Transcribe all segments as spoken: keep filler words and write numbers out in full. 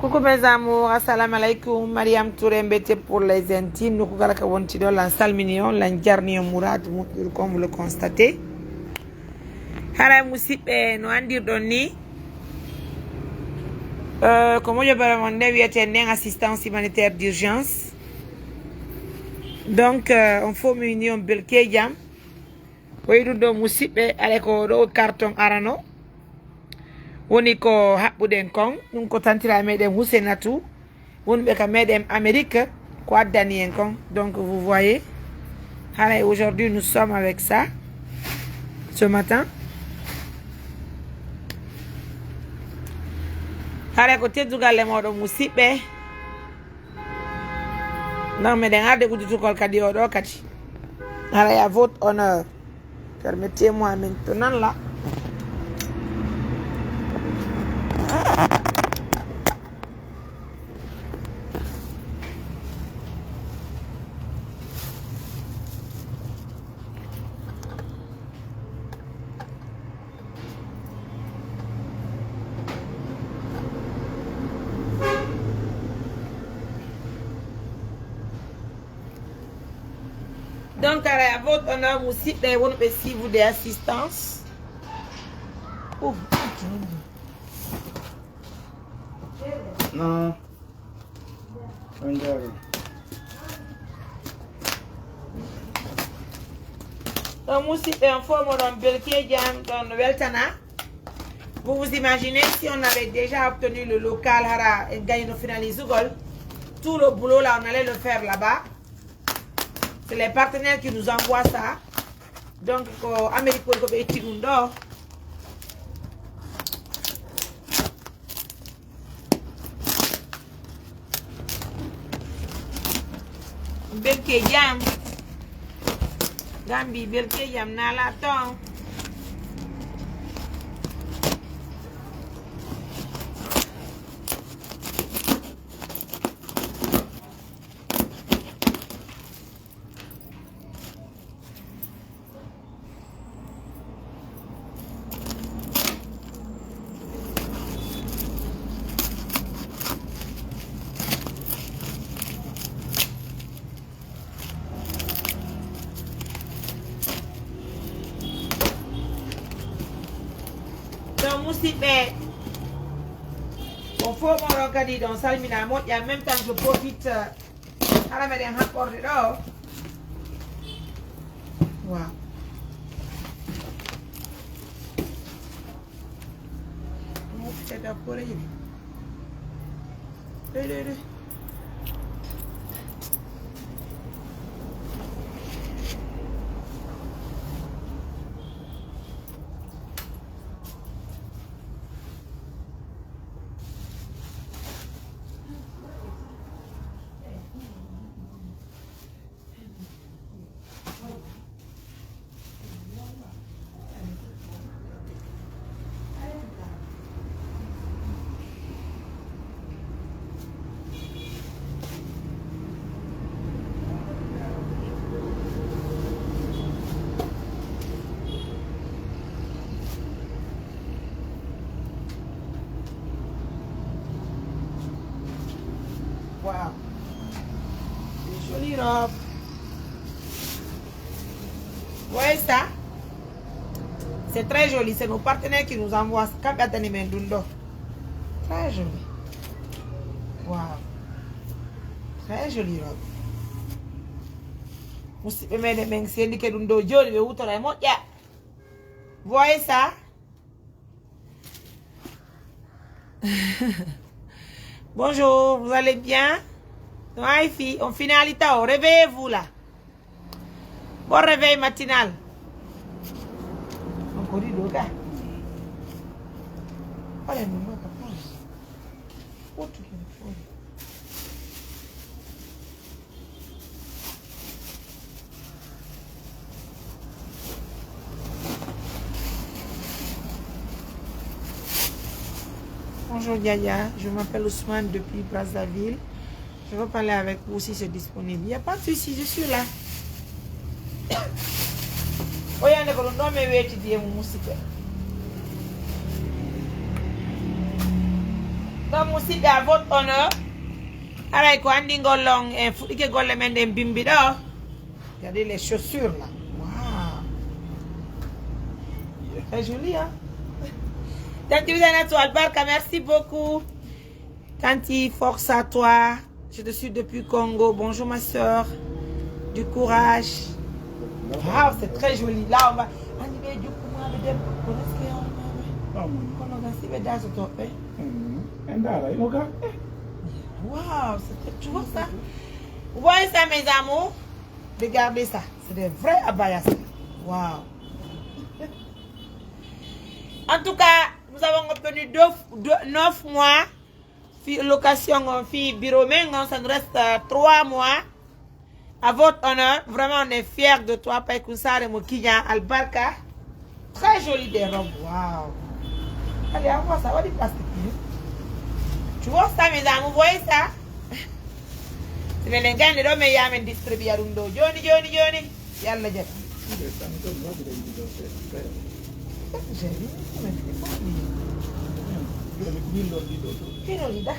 Coucou mes amours, assalamu alaikum. Mariam Touré, Mbete pour les intimes. Nuku kala ka wonti ɗo, lan salmini on, lan jarni on, Mourad Moutdour, comme vous le constatez. Haray musiɓɓe, no andirɗon ni, euh, ko moƴo bare mon nde wiyete nden assistance humanitaire d'urgence. Donc, euh, on fof mi wini on belke jam. Ko e ɗum ɗo musiɓɓe, alay ko ɗo carton arano. Woni ko haɓɓuɗen kon, ɗum ko tantira meɗen Husenatu, wonɓe ka meɗen Amérique, ko addani en kon. Donc, vous voyez, haray aujourd'hui, nous sommes avec ça, ce matin. Haray ko teddugal e moɗon musiɓɓe. Non, meɗen arde udditugol kadi o ɗo kadi. Haray à votre honneur. Permettez-moi maintenant là. Donc, à votre honneur, musiɓɓe wonɓe suivre des assistances. Oh, non. On jaaɓi. Ɗon musiɓɓe on fof moɗon belkeeji am ɗon weltana. Vous vous imaginez si on avait déjà obtenu le local, hara en gayno finalisugol. Tout le boulot là, on allait le faire là-bas. C'est les partenaires qui nous envoient ça. Donc, ko Amérique woni ko ɓe itti ɗum ɗo. Belke jam. Gambi, belke jam, nala ton. Donc, musiɓɓe, on fof moɗon kadi ɗon salmina moƴƴa. En même temps, je profite, euh, hara meɗen haɓɓorde ɗo. Waaw. Mo fitata ko reyde. Reyde, reyde. Wow. Une jolie robe. Vous voyez ça? C'est très joli. C'est nos partenaires qui nous envoient. Kamɓe addani men ɗum ɗo. Très joli. Wow. Très joli robe. Musiɓɓe meɗen ɓen, si heɗike ɗum ɗo jooni, ɓe hutora e moƴƴa. Vous voyez ça? Bonjour, vous allez bien? Maa ngi fi, on finalité, oh, réveillez-vous là. Bon réveil matinal. Encore rideau, gars. Allez, mon gars, pause. Où tu es? Bonjour Yaya, je m'appelle Ousmane depuis Brazzaville. Je veux parler avec vous si c'est disponible. Il n'y a pas de souci, je suis là. O yande ko ɗum ɗo mi weetidi e mo musiɓɓe. Donc, musidɓe, à votre honneur. Haray ko anndi ngol on en fuɗɗike golle men ɗen bimbi ɗo. Regardez les chaussures là. Wow. Très joli, hein? Tanti Hussein Atou Albarka, merci beaucoup. Tanti, force à toi. Je te suis depuis Congo. Bonjour ma sœur. Du courage. Wow, c'est très joli. Là, on va. Anndi ɓe jukku maa ɓe debbo. Ko reski on maa ɓe. Kono ga si ɓe daso toɓɓe. En ndaara ino ga. Wow, c'est très, tu vois ça? Vous voyez ça, mes amours? Regardez ça. C'est des vrais abayas. Wow. En tout cas, nous avons obtenu deux, deux, neuf mois. Fi location, on fi bureau, mais on, ça nous reste euh, trois mois. À votre honneur, vraiment, on est fiers de toi, Paykun Sare Mokinya Albarka. Très jolie des robes, wow. Allez, envoie ça, on dit plastique. Tu vois ça, mes amours, vous voyez ça? Si menen gande ɗo, men yaha men distribuer ɗum ɗo. Joni, joni, joni. Yalla jaɓi. Ndeysaan, ɗon waɗi ɗen ɗiɗo seeɗa. Joni, ɗiɗo ɗiɗa. Hino yiɗa.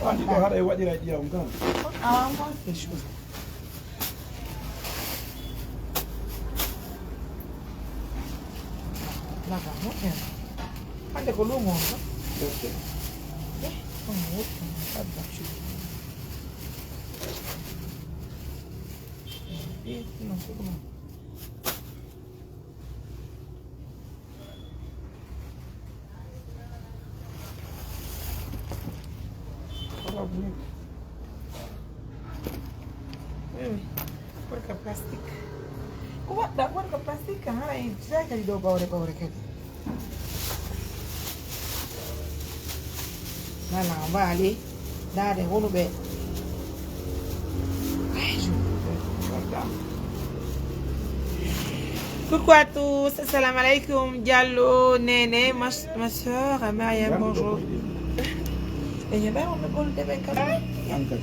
Anndi ɗo haɗa e waɗira e ƴiyam kan. On a encore des choses. Laga, moƴƴa. Hannde ko luumo on tan. Ok. Eh, on moƴƴa, on adda cuuɗi. Eh, non, ko ɗum. Wala buy. Wi, wi. Warga plastique. Ko waɗɗa warga plastique kan, hara en titay kadi ɗo ɓawre ɓawre kadi. Nana mbaali. Ndaade honuɓe. Ay, je- Coucou à tous, salam alaikum, Diallo, Nene, ma, ma soeur, Mariam, bonjour. Et il y a même un bon de mec comme ça.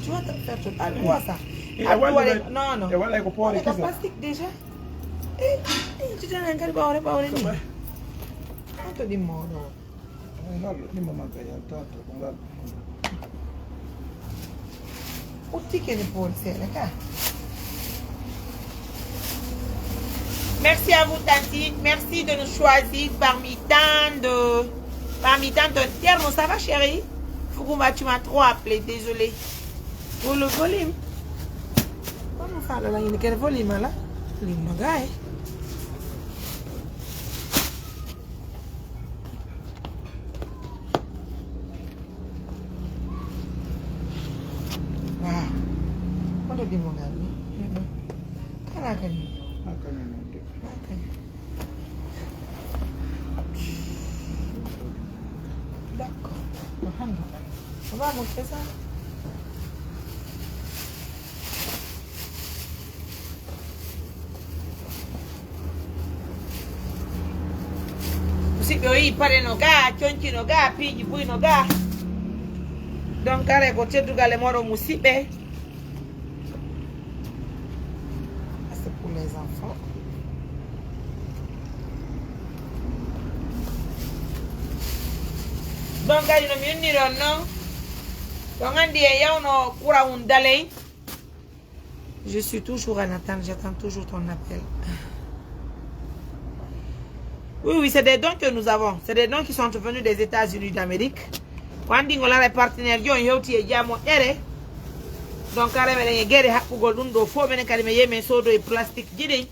Tu vois, t'as fait tout. Ah, quoi ça? E walla, non, non. E walla ko poore kisa. Plastique déjà. Eh, eh, tu t'en as encore, bon, on est pas, on est. Quanto di modo? Eh, ngal ɗimmo magga yaltata ko ngal. Uttike ni pool seeɗa ka. Merci à vous, Tanti. Merci de nous choisir parmi tant de, parmi tant de. Tierno, ça va, chérie? Fougouma, tu m'as trop appelé, désolé. Pour le volume. Vamos falar lá ainda, quero volume lá. Volume no gai. Waaw. Hoto ɗimmo ngal ni? Kala kadi. Kala kadi. D'accord. Alhamdulillah. Vamos, c'est ça. Musidɓe, o yii paɗe no ga, conci no ga, piiji buy no ga. Donc, kare ko teddugal e moɗon, musidɓe. C'est pour les enfants. Donc, kadi no mi yonniri on non. Ko ngandi e yawno kura un daley. Je suis toujours en attente, j'attends toujours ton appel. Oui, oui, c'est des dons que nous avons. C'est des dons qui sont venus des États-Unis d'Amérique. Ko anndi ngol ara e partenaire ji on hewti e jamo ƴere. Donc, ara meɗen e gere haɓɓugol ɗum ɗo fof, menen kadi mi yehi min soodo e plastique ji ɗin.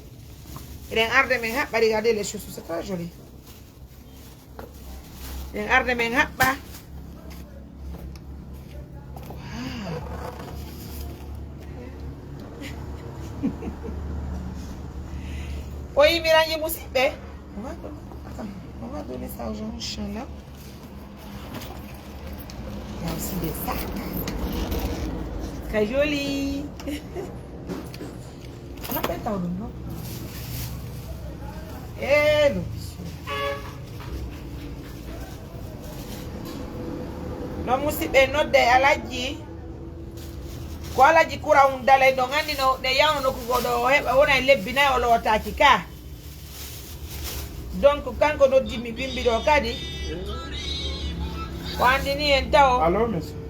Eɗen arde min haɓɓa, regardez les chaussures, c'est très joli. En arde men haɓɓa. Wow. O yimiranji musidɓe. On va donner, attends, on va donner ça aux gens, Inch'Allah. Il y a aussi des sacs. Très joli. Ana ɓe taw ɗum ɗo. Ee, no bisi. No musidɓe nodde e Alhaji. Ko Alhaji Kura un dalay ɗo nganndi no ɗe yawno nokku goo ɗo o heɓa wona e lebbi nayi o lowotaaki ka. Donc, kanko noddi mi bimbi ɗo kadi. Ko anndi ni en tawo. Allo, monsieur.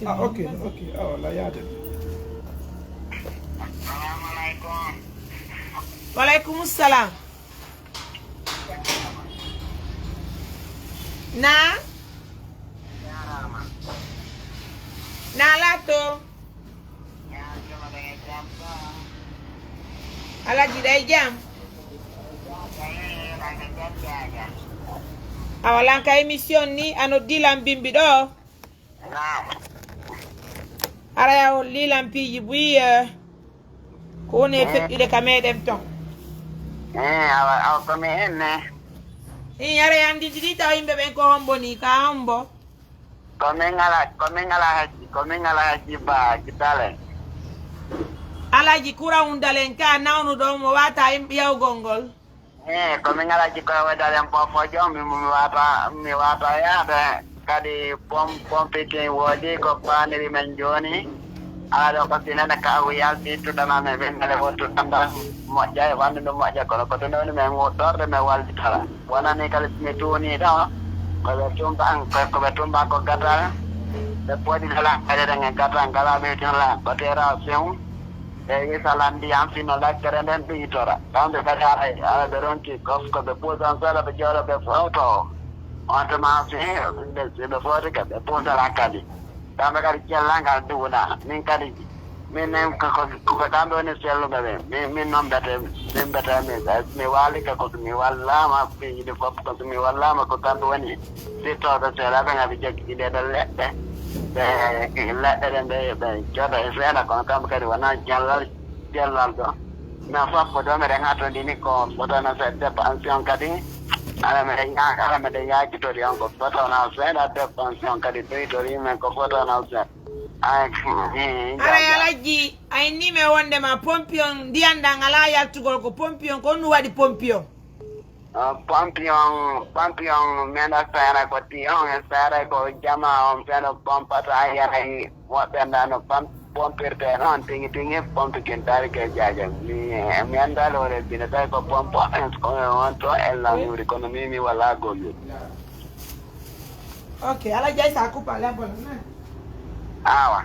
Ah, ok, ok. Ah, wala yaade. Waleykum salam. Na? Na lato? Alaji, ɗay jam? Awa, lanka émission ni, ano dilan bimbi ɗo. Naam. Hara ya o lilan piiji buyi, eh, ko woni e feƴƴude ka meɗen ton. Eh, awa, awa, ko mi en ne. Hii, hara ya anndi ɗiɗi taw yimɓe ɓen ko hombo ni, ka hombo? Ko min ala, ko min ala hajji, ko min ala hajji ba, hajji dalen. Alaji kura undalen ka nawnu ɗo mo wata yimɓe yawgol ngol. Eh, ko min ala jikko e wedal en pofo jom, mi, mi wata, mi wata yaade. Kadi pom-, pompikin woodi ko paaniri men jooni. Ala ɗo ko sinene ka awu yalti tuɗana men, min mele wo tuɗanda moƴƴa e wonde ɗum moƴƴa, kono ko ɗum woni men wuttorde men wallitora. Wonani kadi mi tuuni ɗo, ko ɓe tumba, ko, ko ɓe tumba ko gatal. Ɓe podi la, kadi ɗen e gatal, ngala ɓe tin la, ko tera siw. Ɓe wisa lan ndiyam fino lakkere nden ɗuytora. Kamɓe kadi haray, hara ɓe ronki ko, ko ɓe puusan seeɗa ɓe jooɗo ɓe fowto. On tuma si ɓe, si ɓe fowti ka ɓe puusalan kadi. Kamɓe kadi cellal ngal duuna. Min kadi, min nen ko, ko, ko kamɓe woni selluɓe ɓen. Min, min non mbete, min mbete min, mi waali ka ko mi wallaama, ɓe yiɗi fof ko mi wallaama ko kamɓe woni. Sittooɓe seeɗa ɓen aɓe joggi ɗee ɗoo leɗɗe. Ɓe leɗɗe ɗen ɓe, ɓe jooɗo e seeɗa, kono kamɓe kadi wonaa jallal, jallal ɗo. Mais fof ko ɗo meɗen hattondini ko fotano seeɗa pension kadi. Ala meɗen ñaaka, ala meɗen yaakitori on ko fotano seeɗa de pension kadi ɗoytori men ko fotano seeɗa. Ay, eh, Aray jaaja. Alajji, a inni men wondema pompion ndiyan ɗan alaa yaltugol ko pompion, ko honɗun waɗi pompion? Uh, pompion, pompion, men a seera ko tiyon, e seera ko jama on feno pompata, yaray woɓɓe nda no pom-, pompirte noon, tigi tigi, pompikin tawi ke jaaja. Mi, mi annda lore bine tawi ko pompo, ko on to en languuri, kono mi, mi wala gollude. Ok, Alajji Aysa, coupe la bonne. Awa.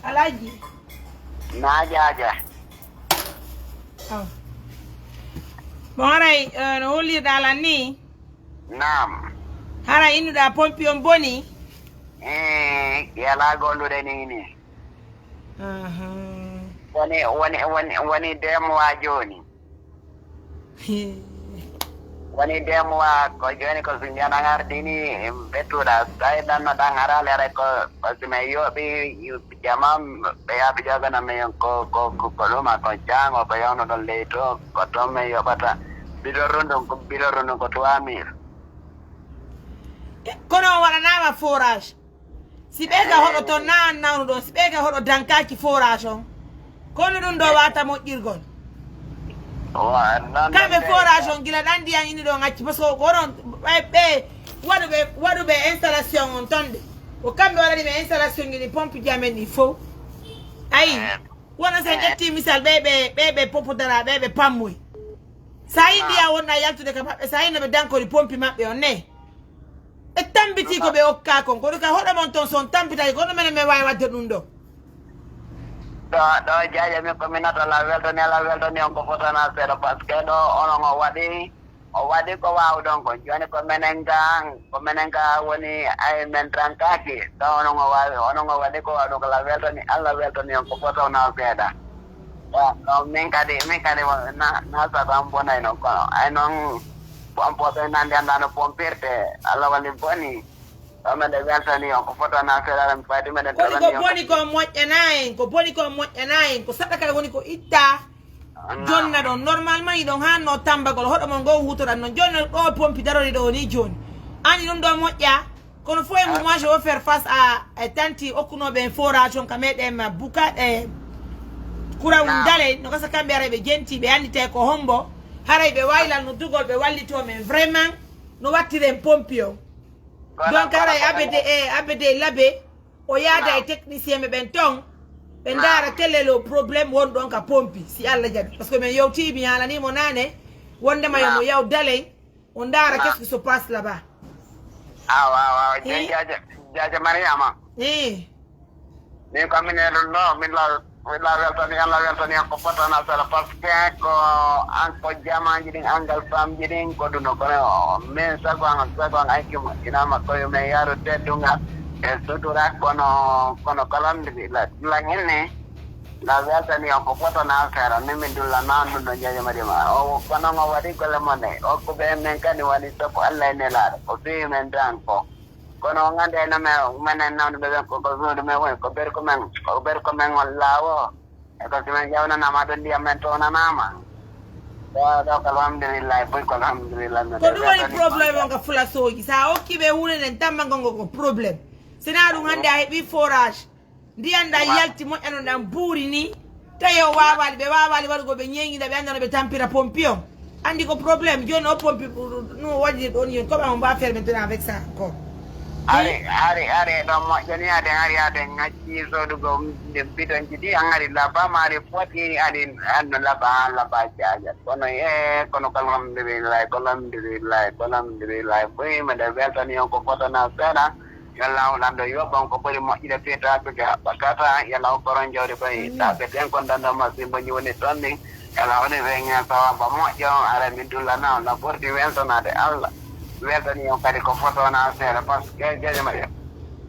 Alhaji. Naa jaaja. Aw. Bon, haray, eh, no hollirɗaa lan nii? Naam. Haray innuɗaa pompi on boni? Eh, yalaa gollude nii nii. Ahan. Woni, woni, woni, woni deux mois jooni. Woni deux mois ko jooni ko si njanan ardini ɓe tuuɗa. Tawi ɗan no ɗan araali haray ko, ko si men yooɓi jama ɓe yaaɓi jogana men ko, ko, ko, ko ɗuma ko jaango ko yawno ɗon ley to, ko toon men yoɓata. Bidon rundun, bidon rundun ko trois mille. Kono on waɗanaama forage. Si ɓe ka hoɗo ton na an nawnu ɗon, si ɓe ka hoɗo dankaaki forage on. Kono ɗum ɗo wata moƴƴirgol. Kamɓe forage on gila ɗan ndiyan ini ɗon acci, parce que wonon ɓe, ɓe waɗuɓe, waɗuɓe installation on ton de. Ko kamɓe waɗani ɓe installation ji ɗi pompe ji amen ɗi fow. Ayi, wono sen ƴetti misal ɓe, ɓe, ɓe, ɓe popodara, ɓe, ɓe pammoy. Sa yi ndiyan wonɗa yaltude ka maɓɓe, sa yi no ɓe dankori pompe maɓɓe on ne. E tambitii ko ɓe okkaa kon. Kono ka hoɗo mon ton, si on tampitaaki, kono menen men waawi waɗde ɗun ɗoo. Ɗoo, ɗoo, Jaaja, min ko mi nata la weltani, la weltani on ko fotana seeɗa, parce que ɗoo onon o waɗi, o waɗi ko waawɗon kon. Jooni ko menen gaa, ko menen gaa woni ay men tan kaaki. Ɗoo onon o waawi, onon o waɗi ko waawɗon ko la weltani, Alla weltani on ko fotana seeɗa. Ɗoo, ɗoo, min kadi, min kadi na, na sago am bonay non, kono ay non, pompoɓe nandi anndaa no pompirte, Alla woni boni. Ɗoo men ɗe weltani on, ko fotana seeɗa, mi fayti men ɗe Koni ko boni ko moƴƴanaa en, ko boni ko moƴƴanaa en, ko saɗa kay woni ko itta jonna ɗon. Normalement, hiɗon haanno tambagol, hoɗo mon ngoo huutoran non. Jooni non ɗoo pompi darori ɗoo nii jooni. Ani ɗun ɗoo moƴƴaa? Kono fof e mo, moi, je veux faire face à, e tanti okkunooɓe en forage on ka meɗen ma buka, e kuraw ndale, no gasa kamɓe haray ɓe jenti, ɓe anndi tawi ko hombo, haray ɓe waylal no dugol, ɓe wallitoo men vraiment, no wattiren pompi on. Donc, haray abede e, abede labe, o yaada e technicien ɓe ɓen ton, ɓe ndaara quel est le problème wonɗo on ka pompi, si Alla jaɓi. Parce que min yewtii, mi haalanii mo naane, wondema yo mo yaw dalen, on ndaara qu'est-ce qui se passe là-bas. Awa, awa, awa, Jaaja, Jaaja Mariama. Eh. Min ko min e ɗun ɗoo, min la, min la weltani, Alla weltani on ko fotana seeɗa, parce que ko an ko jamaaji ɗin, angal famji ɗin, ko ɗun ɗoo, kono min sago an, sago an, ay kimo, ina makko yo men yaaru teddungal e sutura, kono, kono ko alhamdulillah. Lan inni, la weltani on ko fotana seeɗa, min min dulla naan ɗun ɗoo Jaaja Mariama. O, kono o waɗi golle mon ɗe, o ko ɓe men kadi waɗi sabu Alla e Nelaaɗo, o fii men tan ko. Kono on anndi no men, menen nawnuɓe ɓen ko, ko suudu men woni, ko berko men, ko berko men on laawo. E ko si men ƴawnanaama ɗon ndiyam men townanaama. Ɗoo, ɗoo ko alhamdulillahi, buy ko alhamdulillahi. Ko ɗun woni problème on ka fulasooji. Si a okki ɓe huunde nden, tamma ngon ko problème. Si naa ɗun hannde a heɓii forage. Ndiyan ɗan yalti moƴƴano ɗan buuri nii. Tawi o waawaali, ɓe waawaali waɗugol, ɓe ñeeñida, ɓe annda no ɓe tampira pompi on. Anndi ko problème, jooni o pompi no waɗiri ɗon, jooni comment on va faire maintenant avec ça encore? Ari, ari, ari, ɗon moƴƴani aden, ari aden ŋacci sodugo nde bidonji ɗi, an ari labba, ma ari foti, ari anno labba, an labba Jaaja. Kono, eh, kono ko alhamdulillahi, ko alhamdulillahi, ko alhamdulillahi. Buy, meɗen weltani on ko fotana seeɗa. Yo Allaahu lanɗo yoɓan ko ɓuri moƴƴude fii taatude haɓɓa kata. Yo Allaahu koron jawdi koye taabeten kon dando masimbo woni ton ɗin. Yo Allaahu waɗu ɓen hen sawaba moƴƴo. Ara min dullana on la ɓurdi weltanaade Allah. Weltani on kadi ko fotona seeɗa, parce que jeje maɗe.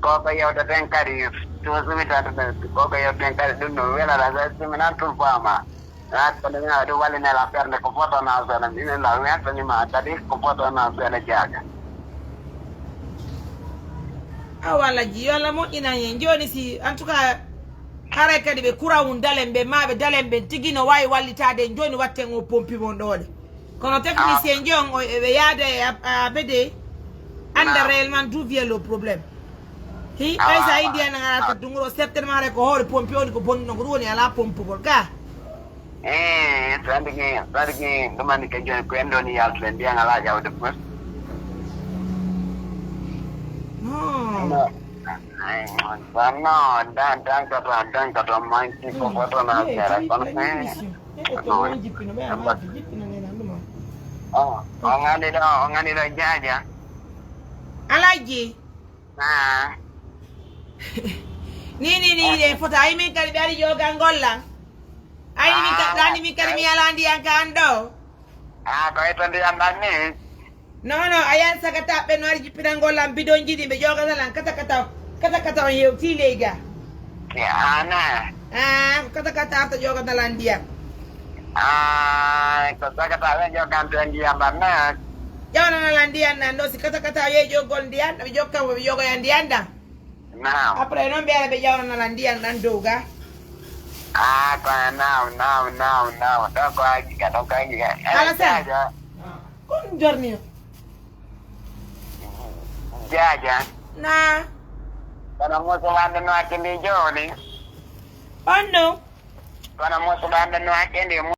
Ko ko yewteten kadi, toujours mi tantude, ko ko yewteten kadi, ɗum no welata, so mi nan tun faama. Ah, kono mi waɗi wallinela ɓernde ko fotona seeɗa, minen la weltanima kadi ko fotona seeɗa Jaaja. Awa Alhaji, yo Allah moƴƴinan en. Jooni si, en tout cas, haray kadi ɓe kurawu dalen ɓe, ma ɓe dalen ɓen tigi no waawi wallitaade en. Jooni watten o pompi mon ɗoole. Kono technicien ji on, o, ɓe yaada e ab-, abede, annda réellement d'où vient le problème. Hi, ɓay sa indi en a arata dunguro, certainement haray ko hoore pompi on ko bonni, ko ɗum woni alaa pompugol ka. Eh, sadiki, sadiki, ɗum anndi ka jooni ko en ɗon yaltude, ndiyan alaa ƴawde fof. Hmm. No, eh, kono dan-, dankato, dankato manki ko fotona seeɗa, kono, eh, no, on, on anndi ɗo, on anndi ɗo Jaaja. Alhaji. Ah. Ni, ni, ni, ɗe fota. Ay min kadi ɓe ari jogal ngol lan. Ay min ka-, ah, lani min kadi mi ala ndiyan ka an ɗo. Ah, ko e to ndiyan ɗan ni? Non, non, a yan sagata ɓe no ari jippinangol lan bidonji ɗi ɓe jogata lan kata kata, kata kata on yewti ley ga. Ana. Ah, ko kata kata arta jogata lan ndiyan. Ah, ko sagata ɓe jogante ndiyan ɗan na. Ƴawnana lan ndiyan ɗan ɗo, si kata kata wi'e jogol ndiyan, ɓe jokka mo ɓe jogoya ndiyan ɗan. Naam. Après non ɓe ara ɓe ƴawnana lan ndiyan ɗan dow ga. Ah, ko naam, naam, naam, naam. Ɗo ko haqiqa, ɗo ko haqiqa. Eh, Alasan. Jaaja. Ko ɗum jorni o. Jaaja. Na. Kono musu wande no hakke ndi jooni. On no. Kono musu wande no hakke ndi.